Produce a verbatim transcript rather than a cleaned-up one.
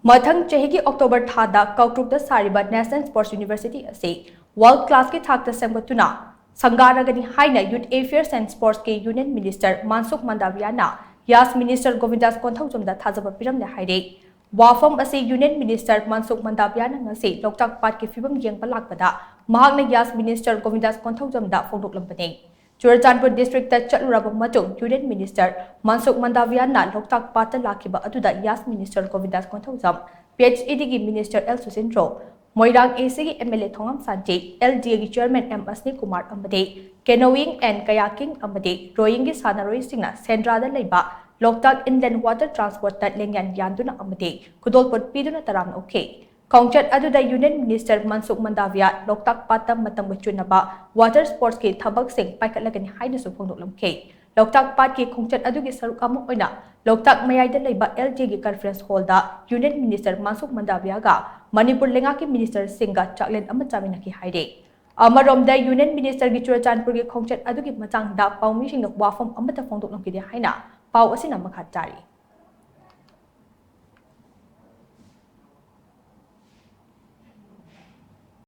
ꯃꯊꯪ ꯆꯍꯤꯒꯤ ꯑꯣꯛꯇꯣꯕꯔ ꯊꯥꯗ ꯀꯧꯇ꯭ꯔꯨꯛꯇ ꯁꯥꯔꯤꯕ National Sports University ꯑꯁꯤ world class ꯀꯤ ꯊꯥꯛꯇ ꯁꯦꯝꯒꯠꯇꯨꯅ ꯁꯪꯒꯥꯔꯒꯅꯤ ꯍꯥꯏꯅ Youth Affairs and Sports ꯀꯤ Union Minister ꯃꯟꯁꯨꯈ ꯃꯟꯗꯥꯚꯤꯌꯥꯅ ꯌꯥꯁ Minister ꯒꯣꯕꯤꯟꯗꯥꯁ ꯀꯣꯟꯊꯧꯖꯝꯗ ꯊꯥꯖꯕ ꯄꯤꯔꯝꯂꯦ ꯍꯥꯏꯔꯦ꯫ ꯋꯥꯐꯝ ꯑꯁꯤ Union Minister ꯃꯟꯁꯨꯈ ꯃꯟꯗꯥꯚꯤꯌꯥꯅ ꯉꯁꯤ ꯂꯣꯛꯇꯥꯛ ꯄꯥꯠꯀꯤ ꯐꯤꯕꯝ ꯌꯦꯡꯕ ꯂꯥꯛꯄꯗ ꯃꯍꯥꯛꯅ ꯌꯥꯁ Minister ꯒꯣꯕꯤꯟꯗꯥꯁ ꯀꯣꯟꯊꯧꯖꯝꯗ ꯐꯣꯡꯗꯣꯛꯂꯝꯕꯅꯤ꯫ ꯆꯨꯔꯆꯥꯟꯄꯨꯔ district ꯇ ꯆꯠꯂꯨꯔꯕ ꯃꯇꯨꯡ Union Minister ꯃꯟꯁꯨꯈ ꯃꯟꯗꯥꯚꯤꯌꯥꯅ ꯂꯣꯛꯇꯥꯛ ꯄꯥꯠꯇ ꯂꯥꯛꯈꯤꯕ ꯑꯗꯨꯗ ꯌꯥꯁ Minister ꯒꯣꯕꯤꯟꯗꯥꯁ ꯀꯣꯟꯊꯧꯖꯝ, PHED ꯒꯤ Minister ꯑꯦꯜ ꯁꯨꯁꯤꯟꯗ꯭ꯔꯣ, ꯃꯣꯏꯔꯥꯡ AC ꯒꯤ MLA ꯊꯣꯉꯥꯝ ꯁꯥꯟꯇꯤ, LDA ꯒꯤ Chairman ꯑꯦꯝ ꯑꯁꯅꯤ ꯀꯨꯃꯥꯔ ꯑꯃꯗꯤ canoeing and kayaking ꯑꯃꯗꯤ rowing ꯒꯤ ꯁꯥꯟꯅꯔꯣꯏꯁꯤꯡꯅ ꯁꯦꯟꯗ꯭ꯔꯥꯗ ꯂꯩꯕ ꯂꯣꯛꯇꯥꯛ Inland Water Transport ꯇ ꯂꯦꯡꯌꯥꯟ ꯌꯥꯟꯗꯨꯅ ꯑꯃꯗꯤ ꯈꯨꯗꯣꯜꯄꯣꯠ ꯄꯤꯗꯨꯅ ꯇꯔꯥꯝꯅ ꯑꯣꯛꯈꯤ꯫ ꯈꯣꯡꯆꯠ ꯑꯗꯨꯗ Union Minister ꯃꯟꯁꯨꯈ ꯃꯟꯗꯥꯚꯤꯌꯥ ꯂꯣꯛꯇꯥꯛ ꯄꯥꯠꯇ ꯃꯇꯝꯒ ꯆꯨꯅꯕ water sports ꯀꯤ ꯊꯕꯛꯁꯤꯡ ꯄꯥꯏꯈꯠꯂꯒꯅꯤ ꯍꯥꯏꯅꯁꯨ ꯐꯣꯡꯗꯣꯛꯂꯝꯈꯤ꯫ ꯂꯣꯛꯇꯥꯛ ꯄꯥꯠꯀꯤ ꯈꯣꯡꯆꯠ ꯑꯗꯨꯒꯤ ꯁꯔꯨꯛ ꯑꯃ ꯑꯣꯏꯅ ꯂꯣꯛꯇꯥꯛ ꯃꯌꯥꯏꯗ ꯂꯩꯕ LDA ꯒꯤ conference hall ꯗ Union Minister ꯃꯟꯁꯨꯈ ꯃꯟꯗꯥꯚꯤꯌꯥꯒ ꯃꯅꯤꯄꯨꯔ ꯂꯩꯉꯥꯛꯀꯤ Minister ꯁꯤꯡꯒ ꯆꯥꯛꯂꯦꯟ ꯑꯃ ꯆꯥꯃꯤꯟꯅꯈꯤ ꯍꯥꯏꯔꯤ꯫ ꯑꯃꯔꯣꯝꯗ Union Minister ꯒꯤ ꯆꯨꯔꯆꯥꯟꯄꯨꯔꯒꯤ ꯈꯣꯡꯆꯠ ꯑꯗꯨꯒꯤ ꯃꯇꯥꯡꯗ ꯄꯥꯎꯃꯤꯁꯤꯡꯅ ꯋꯥꯐꯝ ꯑꯃꯠꯇ ꯐꯣꯡꯗꯣꯛꯂꯝꯈꯤꯗꯦ ꯍꯥꯏꯅ ꯄꯥꯎ ꯑꯁꯤꯅ ꯃꯈꯥ ꯇꯥꯔꯤ꯫